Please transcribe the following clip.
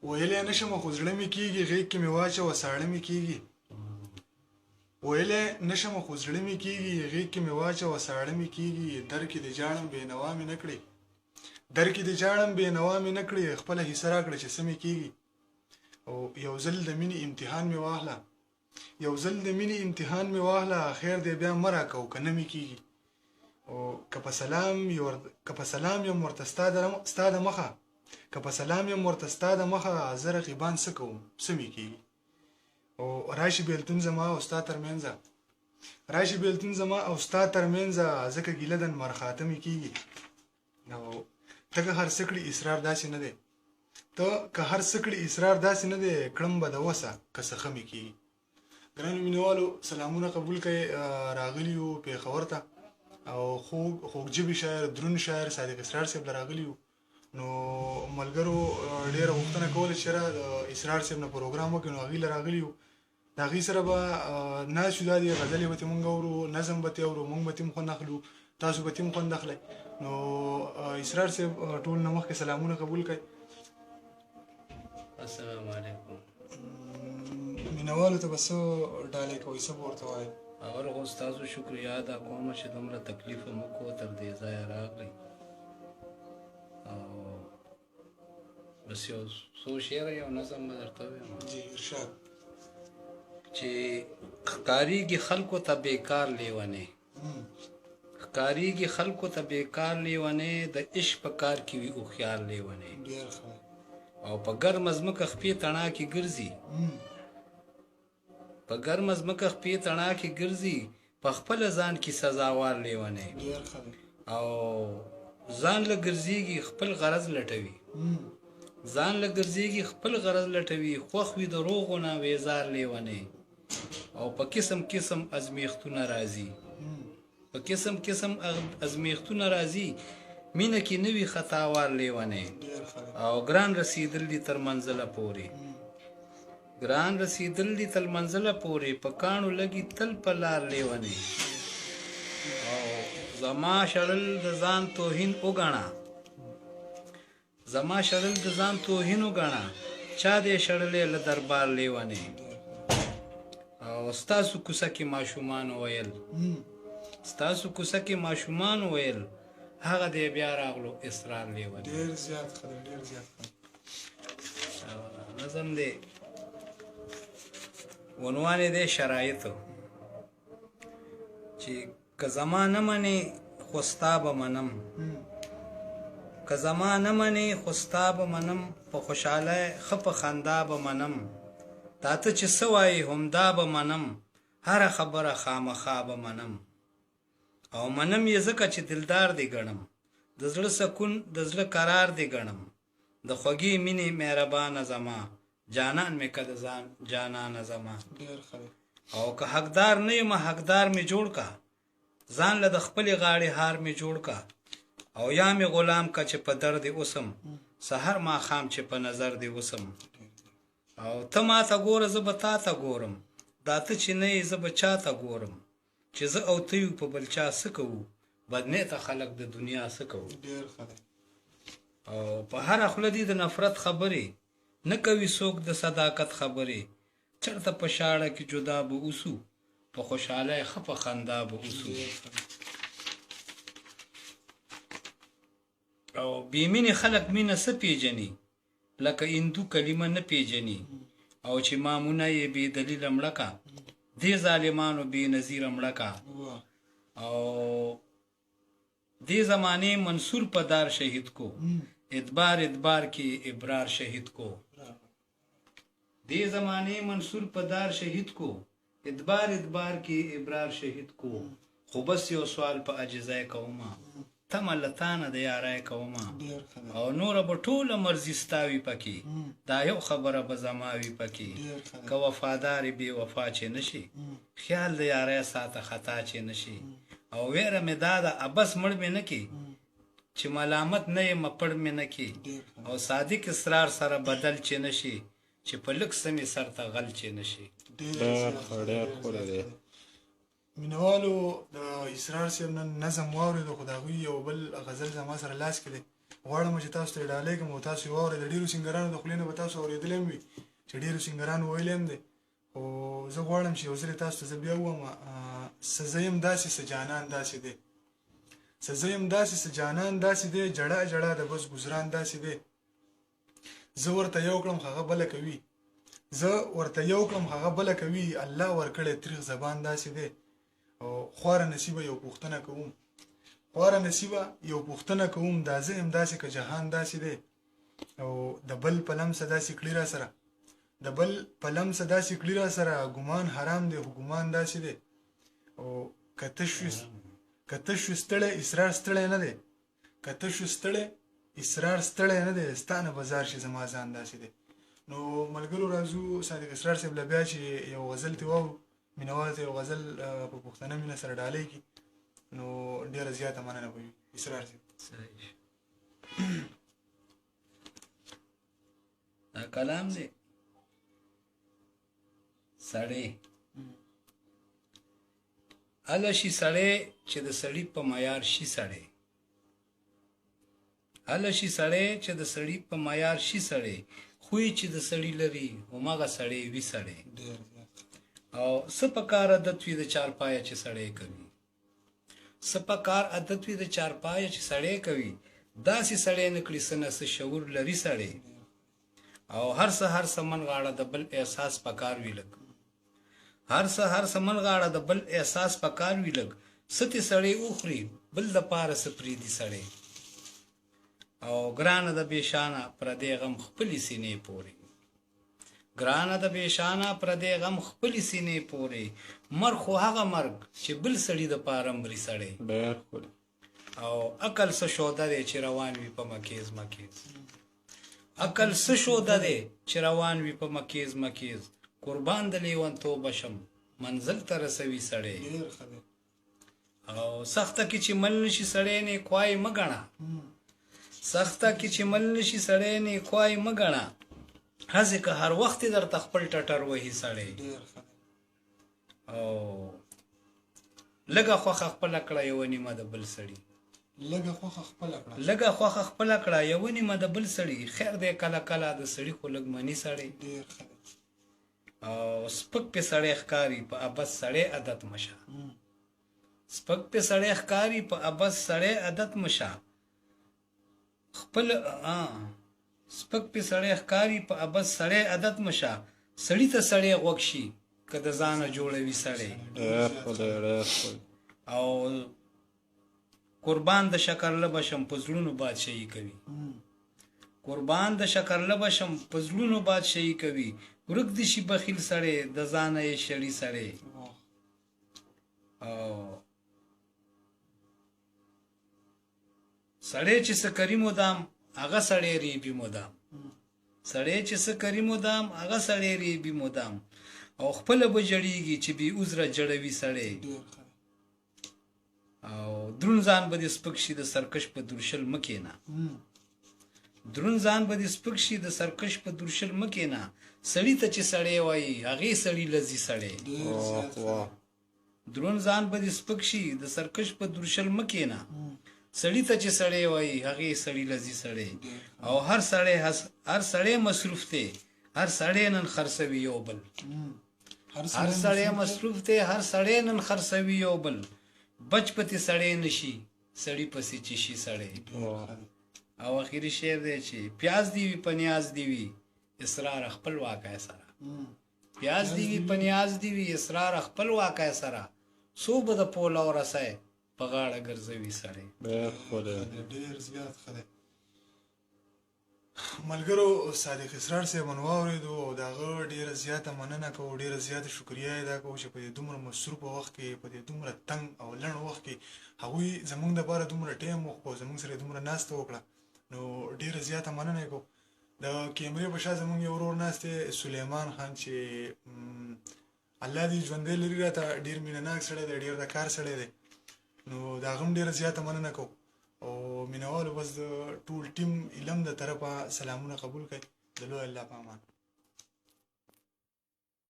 ویلی نه شم خو زړه مې کیږي، غیږ کې مې واچوه ساړه مې کیږي. ویلی نه شم خو زړه مې کیږي، غیږ کې مې واچوه ساړه مې کیږي. در کې دې جاړم بې نوا مې نه کړې، در کې دې جاړم بې نوا مې نه کړې، خپله حصه راکړه چې څه مې کیږي. او یو ځل د مینې امتحان مې واخله، یو ځل د مینې امتحان مې واخله، خیر دی بیا مه راکوه که نه مې کیږي. او که په سلام که په سلام یم ورته ستا د ستا د مخه، که په سلام یم ورته ستا د مخه، زه رقیبان څه کوم څه مې کیږي. او راشي بیلتون زما او ستا ترمنځه، راشي بیلتون زما او ستا ترمنځه، ځکه ګیله د نمرخاته مې کیږي. او ته که هر څه کړي اصرار داسې نه دی، ته که هر څه کړي اصرار داسې نه دی، کړم به د وسه که څه ښه مې کیږي. ګرانو مینوالو سلامونه قبول کړئ. راغلي یو پېښور ته او خوږ خوږ ژبي شاعر، درون شاعر صادق اسرار صاحب له راغلي یو. نو ملګرو ډېره غوښتنه کوله چې چېرې د اسرار صاحب نه پروګرام وکړي، نو هغوی له راغلي یو. د هغوی سره به ناست یو، دا دي غزلې به ترې مونږ اورو، نظم به ترې اورو، مونږ به ترې هم خوند اخلو، تاسو به ترې هم خوند اخلئ. نو اسرار صاحب ټول نه مخکې سلامونه قبول کړئ. السلام علیکم. مینوالو ته به څه ډالۍ کوئ، څه به ورته وایئ؟ اول خو ستاسو شکریا ادا کوم چې دومره تکلیف مو کو تر دې ځایه راغلی، او بس یو څو شعر یو نظم به درته ووایم. جی ارشاد. چې ښکاریږي خلکو ته بیکار لیونی، ښکاریږي خلکو ته بیکار لیونی، د عشق په کار کې وي هوښیار لیونی. ډېر ښه. او په ګرمه ځمکه خپې تڼاکې ګرځي، په ګرمه ځمکه خپې تڼاکې ګرځي، په خپله ځان کې سزاوار لیونی. ډېر ښه دی. او ځان له ګرځېږي خپل غرض لټوي، ځان له ګرځېږي خپل غرض لټوي، خوښ وي د روغو نه ویزار لیونی. او په قسم قسم ازمیښتونه راځي، په قسم قسم ازمیښتونه راځي، مینه کې نه وي خطاوار لیونی. او ګران رسیدل دي تر منزله پورې، ګران رسیدل دي تر منزله پورې، په کاڼو لګي تل په لار لیونی. او زما شړل د ځان توهین وګڼه، زما شړل د ځان توهین وګڼه، چا دې شړلې له دربار لیونی. او ستاسو کوڅه کې ماشومان ویل، ستاسو کوڅه کې ماشومان ویل، هغه دی بیا راغلو اسرار لیونی. ډېر زیات ښه دی، ډېر زیات ښه. نظم دی، عنوان یې دی شرایط، چې که زما نه منې خو ستا به منم، که زما نه منې خو ستا به منم، په خوشحالۍ ښه په خندا به منم، تا ته چې څه وایې همدا به منم، هره خبره خامخا به منم. او منم یې ځکه چې دلدار دې ګڼم، د زړه سکون د زړه قرار دې ګڼم، د خوږې مینې مهربانه زما جانان مې که د ځان جانانه زما. ډېر ښه دی. او که حقدار نه یم حقدار مې جوړ کا، ځان له د خپلې غاړې هار مې جوړ کا، او یا مې غلام کا چې په در دې اوسم، سحر ماښام چې په نظر دې اوسم. او ته ما ته ګوره زه به تا ته ګورم، دا ته چې نه یې زه به چا ته ګورم، چې زه او ته یو په بل چا څه کوو، بدنیته خلک د دنیا څه کوو. ډېر ښه دی. او په هره خوله دي د نفرت خبرې، نه کوي څوک د صداقت خبرې، چرته په شاړه کې جدا به اوسو، په خوشحالۍ ښه په خندا به اوسو. او بې مینې خلک مینه څه پیژني، لکه هندو کلمه نه پیژني، او چې مامونه یې بې دلیله مړه کا، دې ظالمانو بې نظیره مړه کا. او دې زمانې منصور په دار شهید کو، ادبار ادبار کې ابرار شهید کو. دې زمانې منصور په دار شهید کو، ادبار ادبار کې ابرار شهید کو. خو بس یو سوال په عاجزۍ کومه، تمه له تانه د یارۍ کومه، او نوره به ټوله مرضي ستا وي پکې، دا یو خبره به زما وي پکې، که وفادار بې وفا چې نه شي، خیال د یارۍ ساته خطا چې نه شي. او ویره مې دا ده ابس مړ مې نه کې، چې ملامت نه یم پړ مې نه کې، او صادق اصرار سره بدل چې نه شي، چې په لږ څه مې سر ته غل چې نه شي. ډېر ښه، ډېر ښکلی دی. مینوالو د اسرار صاحب نن نظم واورېدو، خو د هغوی یو بل غزل زما سره لاس کې دی، غواړم چې تاسو ته یې ډالۍ کړم او تاسو یې واورئ. د ډېرو سنګرانو د خولې نه به تاسو اورېدلی هم وي چې ډېرو سنګرانو ویلی هم دی، خو زه غواړم چې یو ځل تاسو ته زه بیا ووایم. څه زه یم داسې، څه جانان داسې دی، څه زه یم داسې، څه جانان داسې دی، جړا جړا د بس ګزران داسې دی. زه ورته یو کړم هغه بله کوي، زه ورته یو کړم هغه بله کوي، الله ورکړی تریخ زبان داسې دی. او خواره نصیبه یو پوښتنه کوم، خواره نصیبه یو پوښتنه کوم، دا زه یم داسې که جهان داسې دی. او د بل په لمسه داسې کړي را سره، د بل په لمسه داسې کړي را سره، ګمان حرام دی خو ګمان داسې دی. او که ته شوې، که ته شوې ستړی اسرار ستړی نه دی، که ته شوې ستړی اسرار ستړی نه دی، ستا نه بازار شي زما ځان داسې دی. نو ملګرو راځو صادق اسرار صاحب له بیا چې یو غزل ته واورو، مینوالو ته یو غزل په پښتنه مینه سره ډالۍ کړي، نو ډېره زیاته مننه به وي اسرار صاحب. دا کلام دی سړی اله شي، سړی چې د سړي په معیار شي، سړی اله شي، سړی چې د سړي په معیار شي، سړی خوی چې د سړي لري هماغه سړی وي سړی. او څه په کار عادت وي د چارپایه چې سړی کوي، څه په کار عادت وي د چارپایه چې سړی کوي، داسې سړی نه کړي څه نه څه شعور لري سړی. او هر څه هر څه من غاړه د بل احساس پکار وي لږ، هر څه هر څه من غاړه د بل احساس پکار وي لږ، څه تې سړی وخوري بل د پاره څه پرېږدي سړی. او ګرانه د بېشانه پردی غم خپلې سینې پورې، ګرانه د بېشانه پردی غم خپلې سینې پورې، مرګ خو هغه مرګ چې بل سړي د پاره مري سړی. ډېر ښکلی. او عقل څه شوده دی چې روان وي په مکیز مکیز، عقل څه شوده دی چې روان وي په مکیز مکیز، قربان د لیونتوبه شم منزل ته رسوي سړی. ډېر ښه دی. او سخته کې چې مل نشي سړی نه کوای مه ګڼه، سخته کې چې مل نشي سړی نه کوای مه ګڼه، هسې که هر وخت یې درته خپل ټټر وهي سړی. ډېر ښه دی. او لږه خوښه خپله کړه یوه نیمه د بل سړي، لږه خوښه خپله کړه، لږه خوښه خپله کړه یوه نیمه د بل سړي، خیر دی کله کله د سړي خو لږ مني سړی. ډېر ښه دی. او سپک پې سړی ښکاري په ابس سړی عادت مشه، سپک پې سړی ښکاري په ابس سړی عادت مشه، خپل سپک پې سړی ښکاري په ابس سړی عادت مشه، سړي ته سړی غوږ شي که د ځانه جوړوي سړی. ډېر ښکلی، ډېر ښکلی. او قربان د شکرله شم په زړونو بادشاهي کوي، قربان د شکرله شم په زړونو بادشاهي کوي، ورک دي شي بخیل سړی د ځانه یې شړي سړی. او سړی چې څه کوي مدام هغه سړی ریبي مدام، سړی چې څه کوي مدام هغه سړی ریبي مدام، او خپله به جړېږي چې بې عذره جړوي سړی. ډېر ښه. او درون ځان به دې سپک شي د سرکش په درشل مه کښېنه، درون ځان به دې سپک شي د سرکش په درشل مه کښېنه، سړي ته چې سړی وایي هغې سړي له ځي سړی. ډېر زیات ښه. درون ځان به دې سپک شي د سرکش په درشل مه کښېنه، سړي ته چې سړی وایي هغې سړي له ځي سړی. او هر سړی هر سړی مصروف دی، هر سړی نن خرڅوي یو بل، هر سړی مصروف دی، هر سړی نن خرڅوي یو بل، بچ پتې سړی نشي سړي پسې چې شي سړی. او اخري شعر دی چې پیاز دی وي په نیاز دی وي اسرار خپل واقع سره، پیاز دی وي په نیاز دی وي اسرار خپل واقع سره، څو به د پوله ورسای په غاړه ګرځوي سړی. ډېر ښکلی. ډېر زیات ښه دی. ملګرو صادق اسرار صاحب مو واورېدو او د هغه ډېره زیاته مننه کوو، ډېره زیاته شکریه ادا کوو چې په دې دومره مصروف وخت کې، په دې دومره تنګ او لنډ وخت کې هغوی زموږ دپاره دومره ټایم وخوړ، زموږ سره دومره ناسته وکړه، نو ډېره زیاته مننه یې کوو. د کیمرې په شا زموږ یو ورور ناست دی سلیمان خان چې الله دې ژوندی لري، راته ډېر مینه ناک سړی دی، ډېر د کار سړی دی، نو د هغه هم ډېره زیاته مننه کوو. او مینوالو بس د ټول ټیم علم د طرفه سلامونه قبول کړئ. د لوی الله په امان.